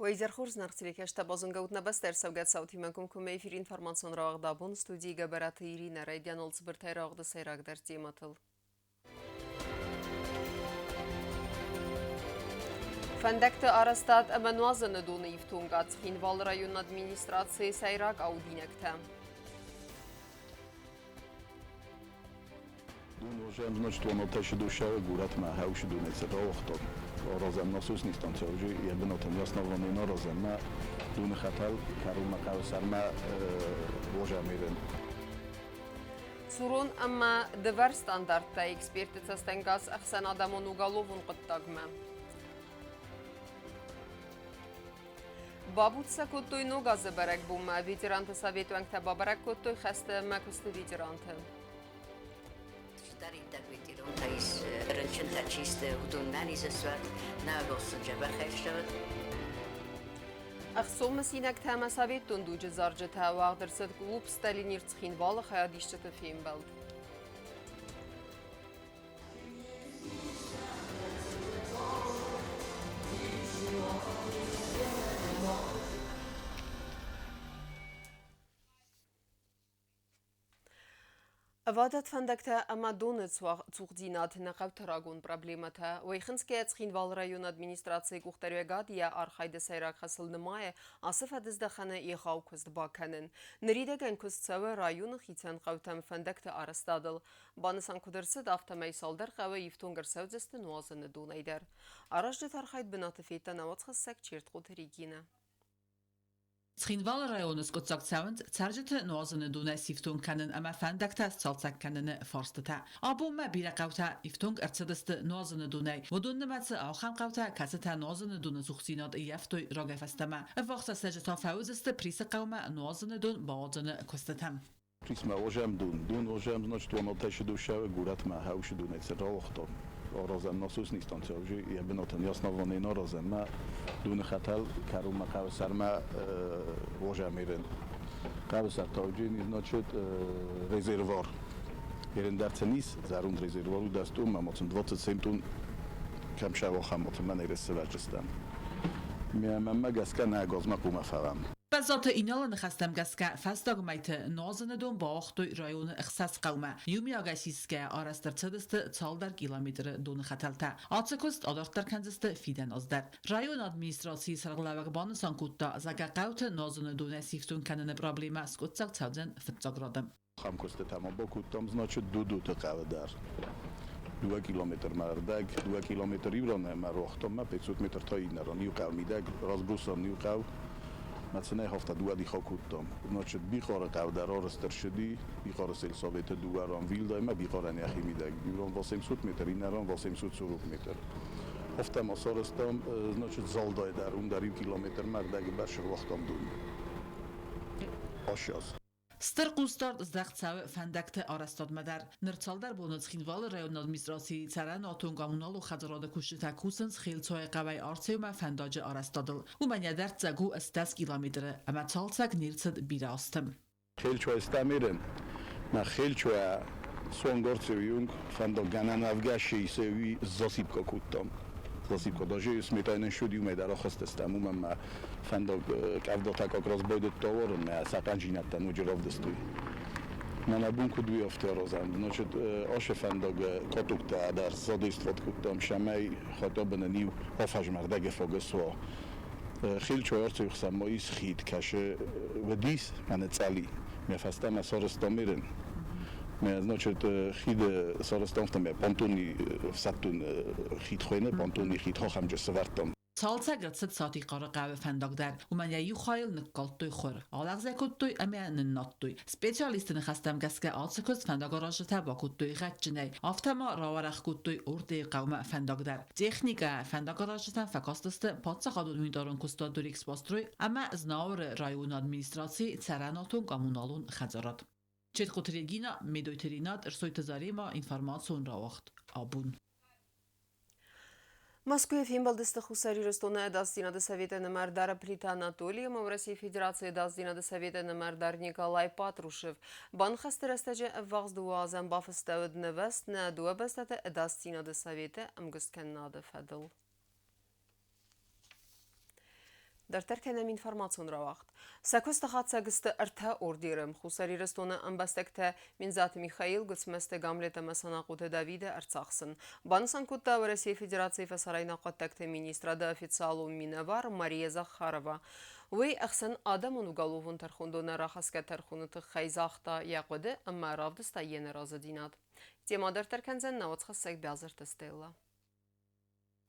Уӕ хорз нархтелекӕстӕ базонгӕут нӕ бӕстӕ ӕрцӕугӕ цаутимӕ комкоммӕ эфир информацион рауагъд абон студийы Гӕбӕраты Иринӕ райдианыл цыбыртӕй рауагъды сӕйрагдӕр темӕтыл. Фӕндӕгты арӕзтад ӕмӕ нуазыны доны ифтонгад Цхинвалы районы администрацийы сӕйраг аудинӕгтӕ. Дун значит, он отащи город ма хауши дунеце раохтон. Оразам насосный станция уже я бынатан основной наразам ма дуны хатал карума каусарма вожамирен. Цурон ӕмӕ дывӕр стандарттӕ эксперты цӕстӕнгас ӕхсӕнадӕмон уголовон хъуыддагмӕ. Бабуц сӕ кодтой ног азы бӕрӕгбонмӕ. Ветеранты совет уӕнгтӕ бабӕрӕг кодтой хӕсты ӕмӕ куысты ветеранты. Цыдӕриддӕр ветерантӕ ис, рынчынтӕ чи сты, уыдон нӕнизы суӕд, нӕ сын дзӕбӕхӕй сӕвӕд. Ӕхцон мысинӕгтӕ ӕмӕ советон дуджы зарджытӕ уагъд ӕрцыд клуб «Сталинир» Цхинвалы хайадисджыты фембӕлд. Ӕвадат фӕндӕгтӕ ӕмӕ доны цухдзинад нӕ хъӕуты рагон проблемӕтӕ. Уый хынцгӕйӕ Цхинвалы районы администрацийы къухдариуӕгад йӕ архайды сӕйраг хӕсыл нымайы ацы фӕдыздӕхӕны егъау куыст бакӕнын. Ныридӕгӕн куыст цӕуы районы хицӕн хъӕутӕм фӕндӕгты арӕзтадыл. Банысан куыд ӕрцыд, афтӕмӕй цалдӕр хъӕуы ифтонг ӕрцӕудзысты нуазыны донӕй дӕр. Аразджыты архайд бынаты федта науӕдзхӕссӕг Чертхъоты Регинӕ. Цхинвалы районы скъуыддзаг цӕуынц цӕрджыты нуазыны донӕй сифтонг кӕнын ӕмӕ фӕндӕгтӕ сцалцӕг кӕныны фарстытӕ. Абонмӕ бирӕ хъӕутӕ ифтонг ӕрцыдысты нуазыны донӕй. Уыдон нымӕцы ахӕм хъӕутӕ, кӕцытӕ нуазыны доны цухдзинад ӕййӕфтой рагӕй фӕстӕмӕ. Ӕввахс рӕстӕджы та фӕуыдзысты Присы хъӕумӕ нуазыны дон бауадзыны куыстытӕм. Присмӕ озӕм дун. Дун озӕм, значит, он отащи душавы городмӕ хаушы дунеце рауагътон. Аразӕм насосный станция уже йӕ бынатӕн основной наразӕм ма дуны хӕтӕл кӕронмӕ хъӕуы сӕрмӕ озӕмерен. Хъӕуы сӕр та уже, значит, резервуар. Ерендӕрцӕнис зӕронд резервуар у дӕстон, ма 27 тонн кӕм сӕвахӕм, мӕн ересывӕрджыстӕм. Мӕнмӕ гӕсгӕ нӕ газмӕ хъумӕ фӕлӕм. Бӕззаты Иналы ныхӕстӕм гӕсгӕ, фӕстаг мӕйты нуазыны дон бауагътой районы ӕхсӕз хъӕумӕ. Иумиагӕй сисгӕ арӕзт ӕрцыдысты цалдӕр километры доны хӕтӕлтӕ. Ацы куыст адарддӕр кӕндзысты фидӕн аз дӕр. Районы администрацийы сӕргълӕууӕг банысан кодта, зӕгъгӕ, хъӕуты нуазыны донӕй сифтонг кӕныны проблемӕ скъуыддзаг цӕудзӕн фыццаг рады. Ахӕм куыстытӕ ма бакодтам, значит, Дудуты хъӕуы дӕр. Дыууӕ километрмӕ ӕрдӕг, дыууӕ километр иу ран ӕмӕ рохтонмӕ, 500 метр та иннӕ ран. Иу хъӕу мидӕг, разбросом иу хъӕу. Мӕ цынӕй хафта дыууӕ дихы акодтам. Значит, Бихъары хъӕу дӕр арӕзт ӕрцыди, Бихъары сельсоветы дыууӕ ран Вилдаймӕ, Бихъарӕн йӕхи мидӕг. Иу ран 800 метр, иннӕ ран 840 метр. Афтӕ ма сарӕзтам, значит, Залдай дӕр, уым дӕр иу километрмӕ ӕрдӕгы бӕрц ӕруагътам дон. Ащаз. Стыр хъусдард здӕхт цӕуы фӕндӕгты арӕзтадмӕ дӕр. Ныр цалдӕр боны Цхинвалы районы администрацийы цӕрӕнуатон коммуналон хӕдзарады кусджытӕ кусынц Хелцуайы хъӕуӕй Арцеумӕ фӕндаджы арӕзтадыл. Уымӕн йӕ дӕрддзӕг у 80 километры ӕмӕ цалцӕг не рцыд бирӕ азты. Хелчуа стамерен. На Хелчуа сонгорцеуюнг фӕндаггӕнӕн ӕвгӕсы исеуи засыпка кодтам. Засыпка даже сметайнен шуд юмӕ дӕр ахызтыстӕм, уымӕн ма фӕндаг къӕвдатӕ как раз байдыдта уарын, мӕ сӕ хъӕнджинӕдтӕ ноджы равдыстой. Мӕнӕ бон куыд уый афтӕ аразӕм. Значит, ашы фӕндаг катоктӕ дӕр задействовать кодтам, цӕмӕй хотя бы нын иу афӕзмӕ ӕрдӕгы фаг суа. Хилчой ӕрцӕухсӕн ма ис хид, кӕсы уыдис мӕнӕ цъали. Мӕ фӕстӕмӕ сарӕзтам ерын. Мӕ, значит, хиды сарӕзтам, мӕ понтони ӕфсӕддон хид хуыйны, понтони хид хохӕмджы сӕвӕрдтам. Цалцӕг ӕрцыд Сатихъары хъӕуы фӕндаг дӕр. Уымӕн йӕ иу хайыл ныккалдтой хуыр, алӕгъзӕ кодтой ӕмӕ ныннадтой. Специалистты ныхӕстӕм гӕсгӕ ацы куыст фӕндагаразджытӕ бакодтой гъӕдджынӕй, афтӕ ма рауӕрӕх кодтой Ортъейы хъӕумӕ фӕндаг дӕр. Техникӕ фӕндагаразджытӕн фӕкастысты паддзахадон унитарон куыстуат Дурексбастрой ӕмӕ Знауыры районы администрацийы цӕрӕнуатон-коммуналон хӕдзарад. Четхъуты Регина, Медойты Ринат, Ӕрсойты Заремӕ, информацион рауагъд абон. Мӕскуыйы фембӕлдысты Хуссар Ирыстоны Ӕдасдзинады советы нымӕрдар Плиты Анатолий ӕмӕ Уӕрӕсейы Федерацийы Ӕдасдзинады советы нымӕрдар Николай Патрушев. Баныхӕсты рӕстӕджы ӕввахс дыууӕ азӕн бафыстӕуыд нывӕзт нӕ дыууӕ бӕстӕты Ӕдасдзинады советы ӕмгуысткӕнынады фӕдыл. Дарддӕр кӕнӕм информацион рауагъд. Сӕ куысты хатдзӕг сты ӕртӕ ордеры. Хуссар Ирыстоны ӕмбӕстӕгтӕ Минзаты Михаил, Гуыцмӕзты Гамлет ӕмӕ Санахъоты Давиды ӕрцахсын. Банысан кодта Уӕрӕсейы Федерацийы фӕсарӕйнаг хъуыддӕгты министрады официалон минӕвар Мария Захарова. Уый ӕхсӕн адӕмон уголовон тӕрхондоны рахӕсгӕ тӕрхоны тыххӕй загъта йӕ хъуыды ӕмӕ равдыста йе нӕразыдзинад. Темӕ дарддӕр кӕндзӕн нӕ уацхӕссӕг Бязырты Стелла.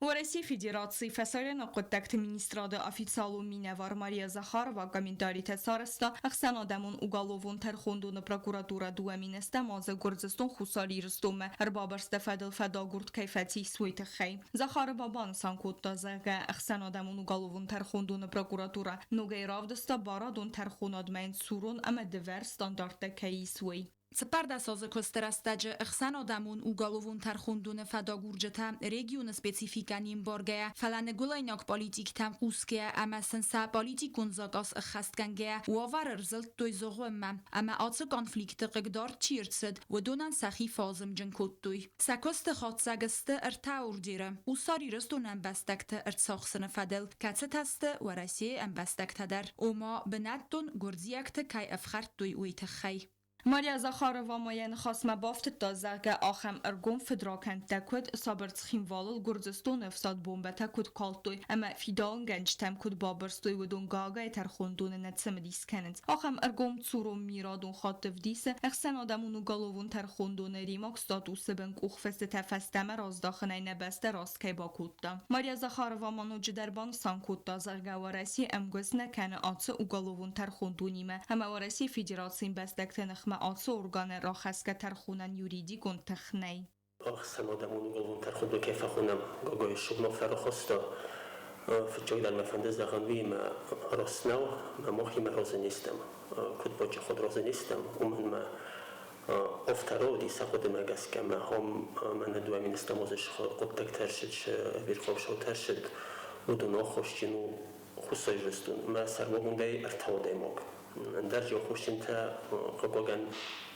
Уӕрӕсейы Федерацийы фӕсарӕйнаг хъуыддӕгты министрады официалон минӕвар Мария Захарова комментаритӕ сарӕзта Ӕхсӕнадӕмон уголовон тӕрхондоны прокуратурӕ 2008 азы Гуырдзыстон Хуссар Ирыстонмӕ ӕрбабырсты фӕдыл фӕдагуырд кӕй фӕцис, уый тыххӕй. Захарова банысан кодта, зӕгъгӕ, Ӕхсӕнадӕмон уголовон тӕрхондоны прокуратурӕ ногӕй равдыста барадон тӕрхонадмӕ йын цурон ӕмӕ дывӕр стандарттӕ кӕй ис, уый. 14 азы куысты рӕстӕджы Ӕхсӕнадӕмон уголовон тӕрхондоны фӕдагурджытӕ регионы спецификӕ не мбаргӕйӕ, фӕлӕ ныгуылӕйнаг политиктӕм хъусгӕйӕ ӕмӕ сын сӕ политикон закъаз ӕххӕстгӕнгӕйӕ уавӕр ӕрзылдтой зыгъуыммӕ ӕмӕ ацы конфликты хъыгдард чи ӕрцыд, уыдонӕн сӕхи фӕазымджын кодтой. Сӕ куысты хатдзӕг сты ӕртӕ ордеры Хуссар Ирыстоны ӕмбӕстӕгты ӕрцахсыны фӕдыл, кӕцытӕ сты Уӕрӕсейы ӕмбӕстӕгтӕ дӕр, ома бынӕттон гуырдзиӕгты кӕй ӕфхӕрдтой, уый тыххӕй. Мария Захарова ма йӕ ныхасмӕ бафтыдта, зӕгъгӕ, ахӕм ӕргом фыдракӕндтӕ куыд сабыр Цхинвалыл Гуырдзыстоны ӕфсад бомбӕтӕ куыд калдтой ӕмӕ фидауынгӕнджытӕм куыд бабырстой, уыдон Гаагайы тӕрхондоны нӕ цымыдис кӕнынц. Ахӕм ӕргом цурон мирадон хатт ӕвдисы, ӕхсӕнадӕмон уголовон тӕрхондоны римаг статусы бын къухфыстытӕ фӕстӕмӕ раздахынӕй нӕ бӕстӕ раст кӕй бакодта. Мария Захарова ма ноджыдӕр банысан кодта, зӕгъгӕ, Уӕрӕсе ӕмгуыст нӕ кӕны ацы уголовон тӕрхондонимӕ ӕмӕ Уӕрӕсейы Федерацийы ӕмбӕстӕгты ныхмӕ ацы органы рахӕсгӕ тӕрхонӕн юридикон тых нӕй. Ӕхсӕнадӕмон уголовон тӕрхондон кӕй фӕхонӕм, Гогойы субног фӕрохоста. Фыццагдӕр мӕ фӕнды зӕгъын уый, ӕмӕ раст нӕу, мӕ махимӕ разы не стӕм. Куыд баджиход разы не стӕм, уымӕн мӕ Авторы сӕ хъуыдымӕ гӕсгӕ мӕ хом мӕнӕ дыууӕ министрамозы хъуыддӕгтӕ ӕрцыд, ӕвирхъау цаутӕ ӕрцыд, уыдон аххосджын у Хуссар Ирыстон ӕмӕ сӕрмагондӕй ӕртӕ адӕймаг. Ӕндӕр аххосджынтӕ хъыгагӕн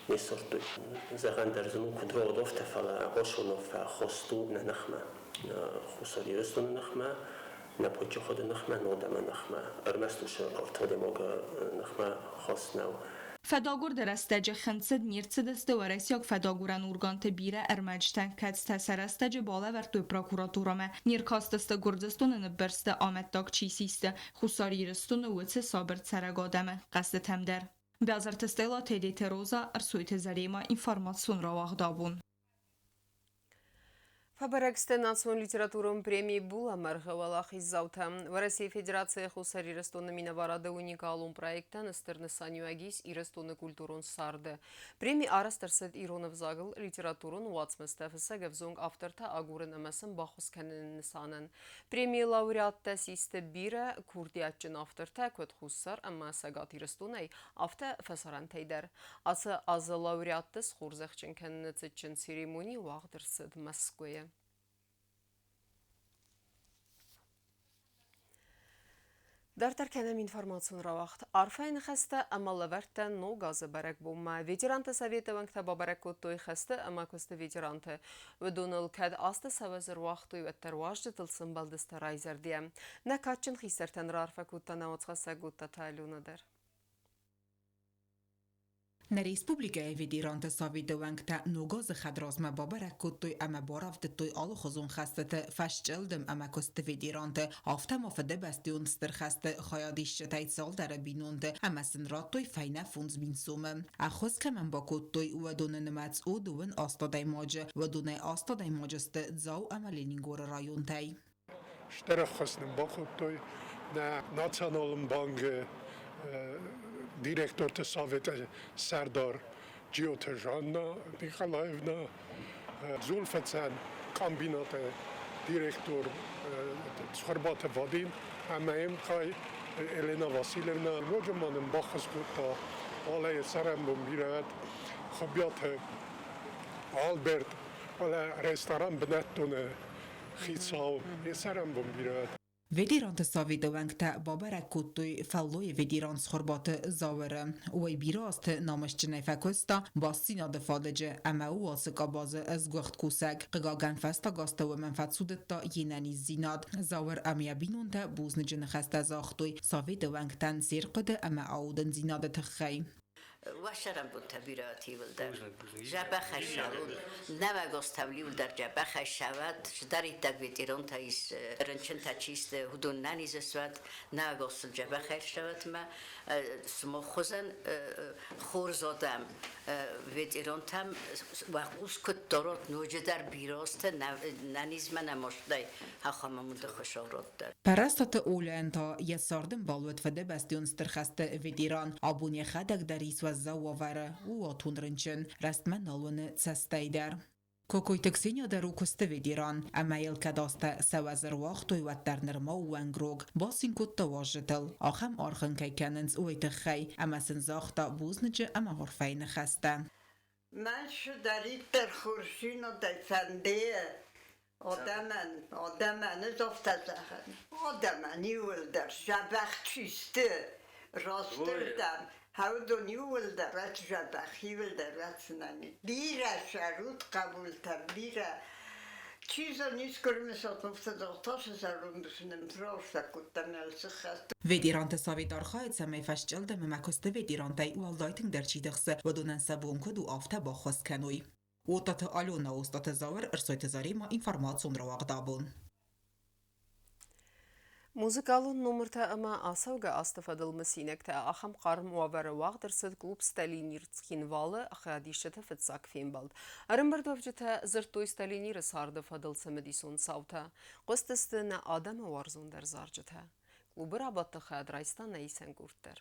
не ссардтой. Зӕгъӕн дӕр зын у, куыд рауад афтӕ, фӕлӕ Осонов фӕхӕст у нӕ ныхмӕ. Хуссар Ирыстоны ныхмӕ, нӕ паддзахады ныхмӕ, нӕ адӕмы ныхмӕ. Ӕрмӕст уыцы ӕртӕ адӕймагы ныхмӕ хӕст нӕу. Фӕдагуырды рӕстӕджы хынцыд не рцыдысты уӕрӕсейаг фӕдагурӕн органты бирӕ ӕрмӕджытӕ, кӕцытӕ сӕ рӕстӕджы балӕвӕрдтой прокуратурӕмӕ. Не ркастысты Гуырдзыстоны ныббырсты амӕттаг чи систы, Хуссар Ирыстоны уыцы сабыр цӕрӕг адӕмы хъӕстытӕм дӕр. Бязырты Стелла, Тедеты Роза, Ӕрсойты Заремӕ, информацион рауагъд абон. Фӕбӕрӕг сты национ литературон преми «Булӕмӕргъ-ы» уӕлахиздзаутӕ. Уӕрӕсейы Федерацийы Хуссар Ирыстоны минӕварады уникалон проектӕн стыр нысаниуӕг ис Ирыстоны культурон царды. Преми арӕзт ӕрцыд ирон ӕвзагыл литературон уацмыстӕ фыссӕг ӕвзонг автортӕ агурын ӕмӕ сын баххуыс кӕныны нысанӕн. Премийы лауреаттӕ систы бирӕ курдиатджын автортӕ куыд Хуссар ӕмӕ Цӕгат Ирыстонӕй, афтӕ фӕсарӕнтӕй дӕр. Ацы азы лауреатты схорзӕхджын кӕныны цытджын церемони уагъд ӕрцыд Мӕскуыйы. Дарддӕр кӕнӕм информацион рауагъд. Арфӕйы ныхӕстӕ ӕмӕ лӕвӕрттӕ ног азы бӕрӕгбонмӕ. Ветеранты советы уӕнгтӕ бабӕрӕг кодтой хӕсты ӕмӕ куысты ветеранты. Уыдоныл кӕд азты сӕ ӕруагътой, уӕддӕр уазджытыл сӕмбӕлдысты райзӕрдийӕ. Нӕ кадджын хистӕртӕн раарфӕ кодта нӕ уацхӕссӕг Гуттаты Алена дӕр. Нӕ республикӕйы ветеранты советы уӕнгтӕ ног азы хӕдразмӕ бабӕрӕг кодтой ӕмӕ барӕвдыдтой алыхуызон хӕстыты фӕсчъылдым ӕмӕ куысты ветеранты, афтӕ ма Фыдыбӕстӕйон Стыр хӕсты хайадисджытӕй цалдӕры бинонты ӕмӕ сын радтой фӕйнӕ 5000 сомы. Ӕххуыс кӕмӕн бакодтой, уыдоны нымӕц у 18 адӕймаджы. Уыдонӕй аст адӕймаджы сты Дзау ӕмӕ Ленингоры районтӕй. Стыр ӕххуыс нын бакодтой нӕ Националон бангы директорты советы сӕрдар Джиоты Жанна Николаевна, дзулфыцӕн комбинаты директор Цхуырбаты Вадим ӕмӕ йе мкъай Елена Васильевна. Ноджы ма нын баххуыс кодта Алайы цӕрӕнбон бирӕ Хуыбиаты Альберт, фӕлӕ ресторан бынӕттоны хицау, йӕ цӕрӕнбон бирӕ. Ветеранты советы уӕнгтӕ бабӕрӕг кодтой фӕллойы ветеран Цхуырбаты Зауыры. Уый бирӕ азты намысджынӕй фӕкуыста бастдзинады фадыджы ӕмӕ у ацы къабазы сгуыхт кусӕг. Хъыгагӕн, фӕстаг азты уымӕн фӕцудыдта йе нӕниздзинад. Зауыр ӕмӕ йӕ бинонтӕ бузныджы ныхӕстӕ загътой советы уӕнгтӕн се рхъуыды ӕмӕ аудындзинады тыххӕй. Уӕ цӕрӕнбонтӕ бирӕ ативылдӕр. Дзӕбӕхӕй ссӕуын. Нӕуӕгостӕвлиуылдӕр дзӕбӕхӕй ссӕуӕд. Цыдӕриддӕр ветеронтӕ ис, рынчынтӕ чи сты, уыдон нӕниз суӕд. Нӕуӕгостыл дзӕбӕхӕй ссӕуӕд мӕ сымах хуызӕн хорз адӕм ветеронтӕм уӕ хъус куыд дарат, ноджыдӕр бирӕ азты нӕнизмӕ нӕ мастӕй ахӕм амонды хуыцау радтӕд. Пӕрӕстаты Оляйӕн та йӕ цардӕмбал уыд Фыдыбӕстӕйон Стыр хӕсты ветеран. Абон йӕхӕдӕг дӕр ис уӕззау уавӕры, у уатон рынчын, рӕстмӕ нал уыны цӕстӕй дӕр. Кокойты Ксения дӕр у куысты ветеран, ӕмӕ йыл кӕд азтӕ сӕ уӕз ӕруагътой, уӕддӕр нырма у уӕнгрог. Бацин кодта уазджытыл, ахӕм аргъ ын кӕй кӕнынц, уый тыххӕй, ӕмӕ сын загъта бузныджы ӕмӕ арфӕйы ныхӕстӕ. Мӕн цыдӕриддӕр хорздзинадӕй фӕнды, адӕмӕн, адӕмӕн ӕз афтӕ зӕгъын, адӕмӕн иууылдӕр дзӕбӕх чи сты, растырдӕм, уыдон иууылдӕр ӕдзӕбӕх, иууылдӕр ӕцынӕни. Бирӕ цӕрут хъӕбултӕ, бирӕ. Чи зоны, искуы ӕрымысат, тасы зӕронд ус нын фӕрсӕг кодта нӕлсыхӕст. Ветеранты совет архайы, цӕмӕй фӕсчъылдым ӕмӕ куысты ветерантӕй уӕлдай тынгдӕр чи тыхсы, уыдонӕн сӕ бон куыд у, афтӕ баххуыс кӕной. Уотаты Алена, Остъаты Зауыр, Ӕрсойты Заремӕ, информацион рауагъд абон. Музыкалон номыртӕ ӕмӕ ацӕугӕ азты фӕдыл мысинӕгтӕ ахӕм хъарм уавӕры уагъд ӕрцыд клуб «Сталинир» Цхинвалы хайадисджыты фыццаг фембӕлд. Ӕрӕмбырдуӕвджытӕ дзырдтой Сталиниры царды фӕдыл цымыдисон цаутӕ. Хъуыстысты нӕ адӕмы уарзондӕр зарджытӕ. Клубы рабадты хайад райста нӕ исӕн къорд дӕр.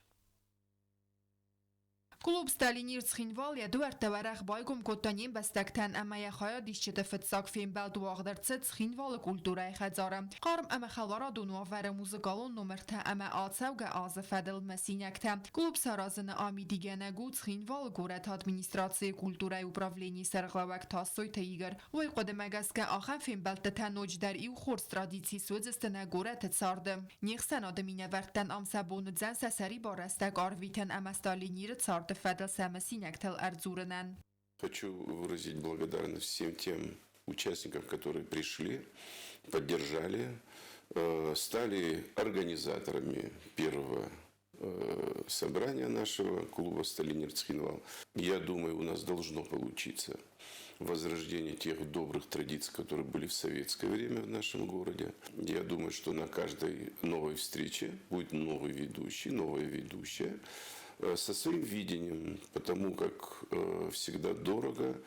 Клуб «Сталинир» Цхинвал йӕ дуӕрттӕ уӕрӕх байгом кодта не мбӕстӕгтӕн ӕмӕ йӕ хайадисджыты фыццаг фембӕлд уагъд ӕрцыд Цхинвалы культурӕйы хӕдзары. Хъарм ӕмӕ хӕларадон уавӕры музыкалон номыртӕ ӕмӕ ацӕугӕ азы фӕдыл мысинӕгтӕ. Клуб саразыны амидигӕнӕг у Цхинвалы горӕты администрацийы культурӕйы управленийы сӕргълӕууӕг Тассойты Игорь. Уый хъуыдымӕ гӕсгӕ ахӕм фембӕлдтытӕ ноджыдӕр иу хорз традици суыдзысты нӕ горӕты царды. Не хсӕнады минӕвӕрттӕн ам сӕ бон уыдзӕн сӕ сӕрибар рӕстӕг арвитын ӕмӕ Сталиниры царды фӕдыл сӕ мысинӕгтыл ӕрдзурынӕн. Хочу выразить благодарность всем тем участникам, которые пришли, поддержали, стали организаторами первого собрания нашего клуба «Сталинир Цхинвал». Я думаю, у нас должно получиться возрождение тех добрых традиций, которые были в советское время в нашем городе. Я думаю, что на каждой новой встрече будет новый ведущий, новая ведущая со своим видением, потому как всегда дорого,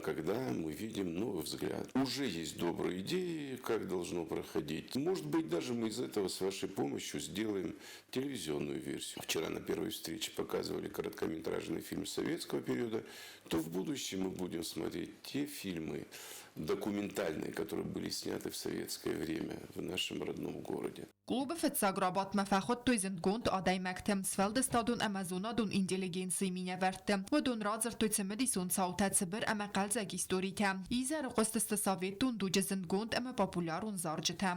когда мы видим новый взгляд. Уже есть добрые идеи, как должно проходить. Может быть, даже мы из этого с вашей помощью сделаем телевизионную версию. Вчера на первой встрече показывали короткометражный фильм советского периода, то в будущем мы будем смотреть те фильмы документальные, которые были сняты в советское время в нашем родном городе. Клубы фыццаг рабадтмӕ фӕхуыдтой зындгонд адӕймӕгты, сфӕлдыстадон ӕмӕ зонадон интеллигенцийы минӕвӕртты. Уыдон радзырдтой цымыдисон цаутӕ, цыбыр ӕмӕ хъӕлдзӕг историтӕ. Изӕры хъуыстысты советон дуджы зындгонд ӕмӕ популярон зарджытӕ.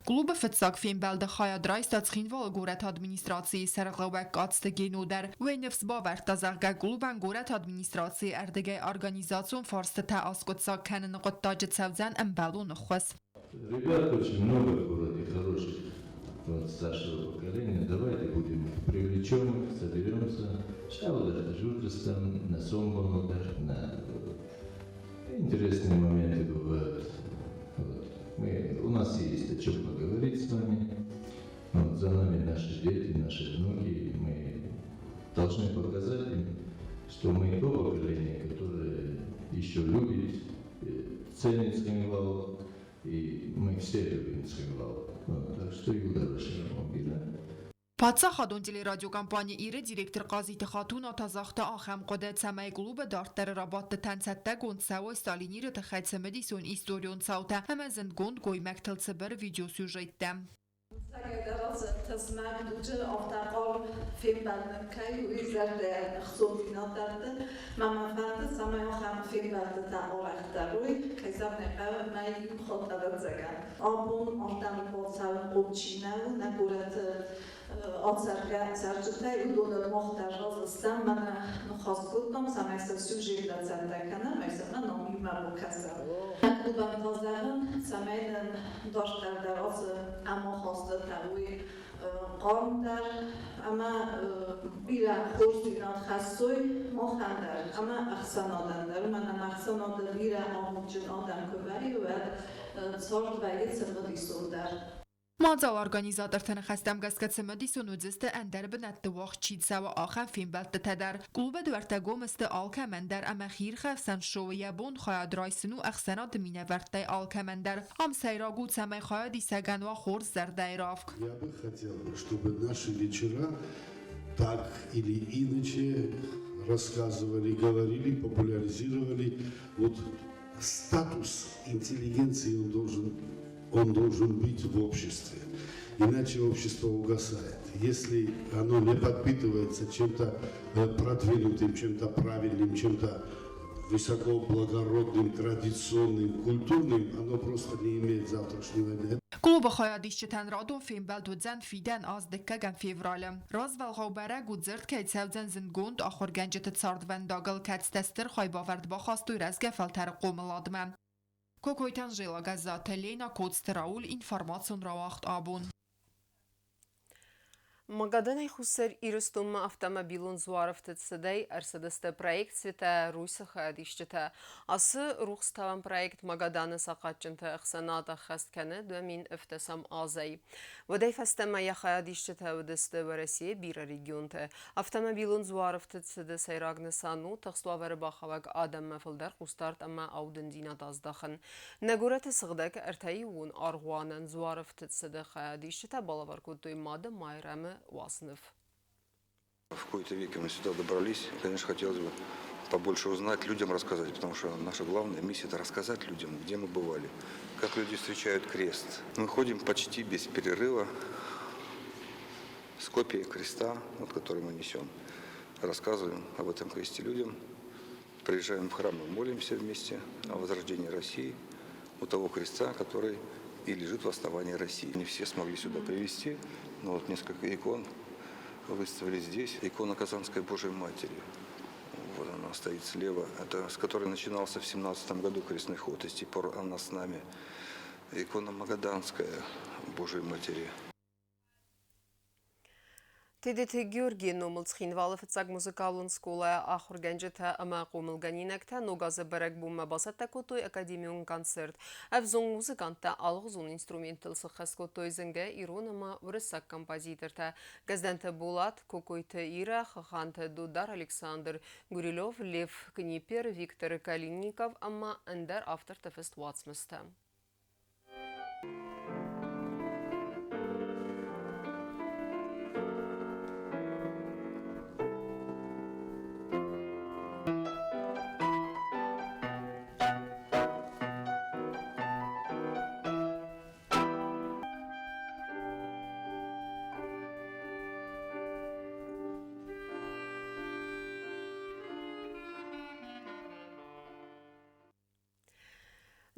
Клубы фыццаг фембӕлды хайад райста Цхинвалы горӕты администрацийы сӕргълӕууӕг Къадзты Гено дӕр. Уый ныфс бавӕрдта, зӕгъгӕ, клубӕн горӕты администрацийы ӕрдыгӕй организацион фарстытӕ аскъуыддзаг кӕныны хъуыддаджы цӕудзӕн ӕмбӕлон ӕххуыс. Ребят очень много в городе хороших, вот старшего поколения. Давайте будем их привлечем, соберемся. На на интересные моменты бывают. Вот. У нас есть о чем поговорить с вами. Вот, за нами наши дети, наши внуки. И мы должны показать им, что мы то поколение, которое еще любит, ценит Цхинвал, и мы все любим Цхинвал. Вот, так что Юда Башира. Паддзахадон телерадиокомпани Ир-ы директор Хъазиты Хатуна та загъта ахӕм хъуыды, цӕмӕй клубы дарддӕры рабадтытӕн цӕттӕгонд цӕуой Сталиниры тыххӕй цымыдисон историон цаутӕ ӕмӕ зындгонд гоймӕгтыл цыбыр видеосюжеттӕ. Цӕгӕйдӕр ацы тызмӕг дуджы афтӕ хъарм фембӕлд нын кӕй у, уый зӕрдӕйӕн ӕхцондзинад дӕтты. Мӕ мӕ фӕнды, цӕмӕй ахӕм фембӕлдтытӕ арӕхдӕр уой, кӕй зӕгъын ӕй хъӕуы, мӕ иу хатт ӕвӕццӕгӕн. Абон ардӕм ӕрбацӕуынхъом чи нӕ у, нӕ горӕты ацӕргӕ цӕрджытӕй, уыдоныл мах дӕр разы стӕм, мӕнӕ ныхас кодтам, цӕмӕй сӕ сюжеттӕ цӕттӕ кӕнӕм, ӕмӕ нӕм иумӕ бакӕсӕм. Нӕ клубӕн та зӕгъын, цӕмӕй нын дарддӕр дӕр ацы ӕмахастытӕ уой хъармдӕр ӕмӕ бирӕ хорздзинад хӕссой махӕн дӕр ӕмӕ ӕхсӕнадӕн дӕр. Уымӕн ӕмӕ ӕхсӕнады бирӕ амондджын адӕм куы вӕййы, уӕд цард вӕййы цымыдисондӕр. Мадзалы организатортӕ ныхӕстӕм гӕсгӕ цымыдисон уыдзысты ӕндӕр бынӕтты уагъд чи цӕуы, ахӕм фембӕлдтытӕ дӕр. Клубы дуӕрттӕ гом сты алкӕмӕн дӕр ӕмӕ хиирхӕфсӕн шоуы йӕ бон хайад райсын у ӕхсӕнады минӕвӕрттӕй алкӕмӕн дӕр. Ам сӕйраг у, цӕмӕй хайадисӕгӕн уа хорз зӕрдӕйы равг. Я бы хотел, чтобы наши вечера так или иначе рассказывали, говорили, популяризировали вот статус интеллигенции он должен быть в обществе. Иначе общество угасает. Если оно не подпитывается чем-то продвинутым, чем-то правильным, чем-то высоко благородным, традиционным, культурным, оно просто не имеет завтрашнего дня. Клубы хайадисджытӕн радон фембӕлд уыдзӕн фидӕн аз дыккӕгӕм февралы. Развӕлгъау бӕрӕг у, дзырд кӕй цӕудзӕн зындгонд ахуыргӕнджыты цардвӕндагыл, кӕцытӕ стыр хайбавӕрд бахастой рӕзгӕ фӕлтӕры хъомыладмӕ. Кокойты Анжела, Гӕззаты Лена, Коцты Рауль, информацион рауагъд «Абон». Магаданӕй Хуссар Ирыстонмӕ автомобилон дзуарӕфтыд цыдӕй ӕрцыдысты проект «Святая Русь»-ы хайадисджытӕ. Ацы рухстауӕн проект Магаданы сахъатджынты ӕхсӕнад ӕххӕст кӕны 2007 азӕй. Уӕдӕй фӕстӕмӕ йӕ хайадисджытӕ уыдысты Уӕрӕсейы бирӕ регионты. Автомобилон дзуарӕфтыд цыды сӕйраг нысан у тыхст уавӕры бахауӕг адӕммӕ фылдӕр хъусдард ӕмӕ аудындзинад аздахын. Нӕ горӕты сыгъдӕг ӕртӕиууон аргъуанӕн дзуарӕфтыд цыды хайадисджытӕ балӕвар кодтой Мады Майрӕмы уацныв. В кои-то веке мы сюда добрались. Конечно, хотелось бы побольше узнать, людям рассказать, потому что наша главная миссия – это рассказать людям, где мы бывали, как люди встречают крест. Мы ходим почти без перерыва с копией креста, вот, который мы несем. Рассказываем об этом кресте людям. Приезжаем в храм и молимся вместе о возрождении России у того креста, который и лежит в основании России. Не все смогли сюда привезти, но вот несколько икон выставили здесь. Икона Казанской Божией Матери. Вот она стоит слева, это с которой начинался в 17 году крестный ход, и с тех пор она с нами. Икона Магаданская Божией Матери. Тедеты Георгийы номыл Цхинвалы фыццаг музыкалон скъолайы ахуыргӕнджытӕ ӕмӕ хъомылгӕнинӕгтӕ ног азы бӕрӕгбонмӕ бацӕттӕ кодтой академион концерт. Ӕвзонг музыканттӕ алыгъуызон инструменттыл сыххӕст кодтой зынгӕ ирон ӕмӕ уырыссаг композитортӕ Гӕздӕнты Булат, Кокойты Ирӕ, Хаханты Дудар, Александр Гурилев, Лев Книпер, Виктор Калинников ӕмӕ ӕндӕр авторты фыст уацмыстӕ.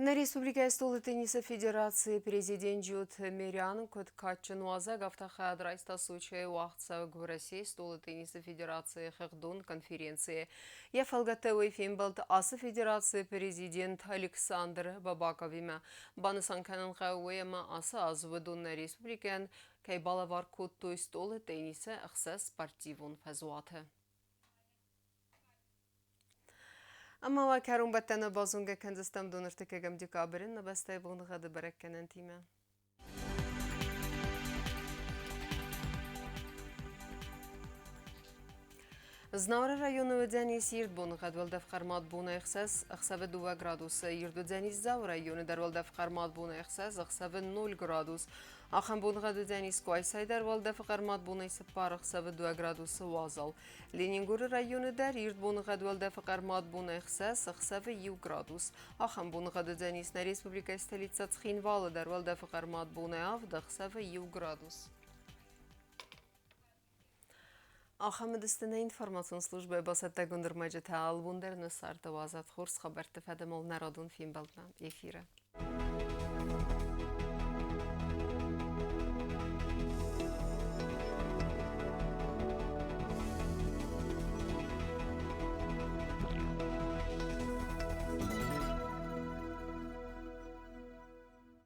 Нӕ республикӕйы стъолы теннисы федерацийы президент Джиоты Мериан куыд кадджын уазӕг, афтӕ хайад райста Сочӕйы уагъдцӕуӕг Уӕрӕсейы стъолы теннисы федерацийы хыгъдон конференцийы. Йӕ фӕлгӕтты уый фембӕлд ацы федерацийы президент Александр Бабаковимӕ. Банысан кӕнын хъӕуы уый, ӕмӕ ацы аз уыдон нӕ республикӕйӕн кӕй балӕвар кодтой стъолы теннисы ӕхсӕз спортивон фӕзуаты. Ӕмӕ уӕ кӕронбӕттӕны базонгӕ кӕндзыстӕм доныртыккӕгӕм декабры нӕ бӕстӕйы боныгъӕды бӕрӕггӕнӕнтимӕ. Знауыры районы уыдзӕнис ирд боныгъӕд, уӕлдӕф хъӕрмад бонӕй 6, ӕхсӕвы 2 градусы. Ирд уыдзӕнис Дзауы районы дӕр, уӕлдӕф хъӕрмад бонӕй 6, ӕхсӕвы 0 градус. Ахӕм боныгъӕд уыдзӕнис Къуайсайы дӕр, уӕлдӕфы хъӕрмад бонӕй 4, ӕхсӕвы 2 градусы уазал. Ленингоры районы дӕр ирд боныгъӕд, уӕлдӕфы хъӕрмад бонӕй 6, ӕхсӕвы 1 градус. Ахӕм боныгъӕд уыдзӕнис нӕ республикӕйы столицӕ Цхинвалы дӕр, уӕлдӕфы хъӕрмад бонӕй 7, ӕхсӕвы 1 градус. Ахӕм уыдысты нӕ информацион службӕйы бацӕттӕгонд ӕрмӕджытӕ. Алыбон дӕр нӕ царды уадзӕд хорз хабӕртты фӕдыл нӕ радон фембӕлдмӕ эфиры.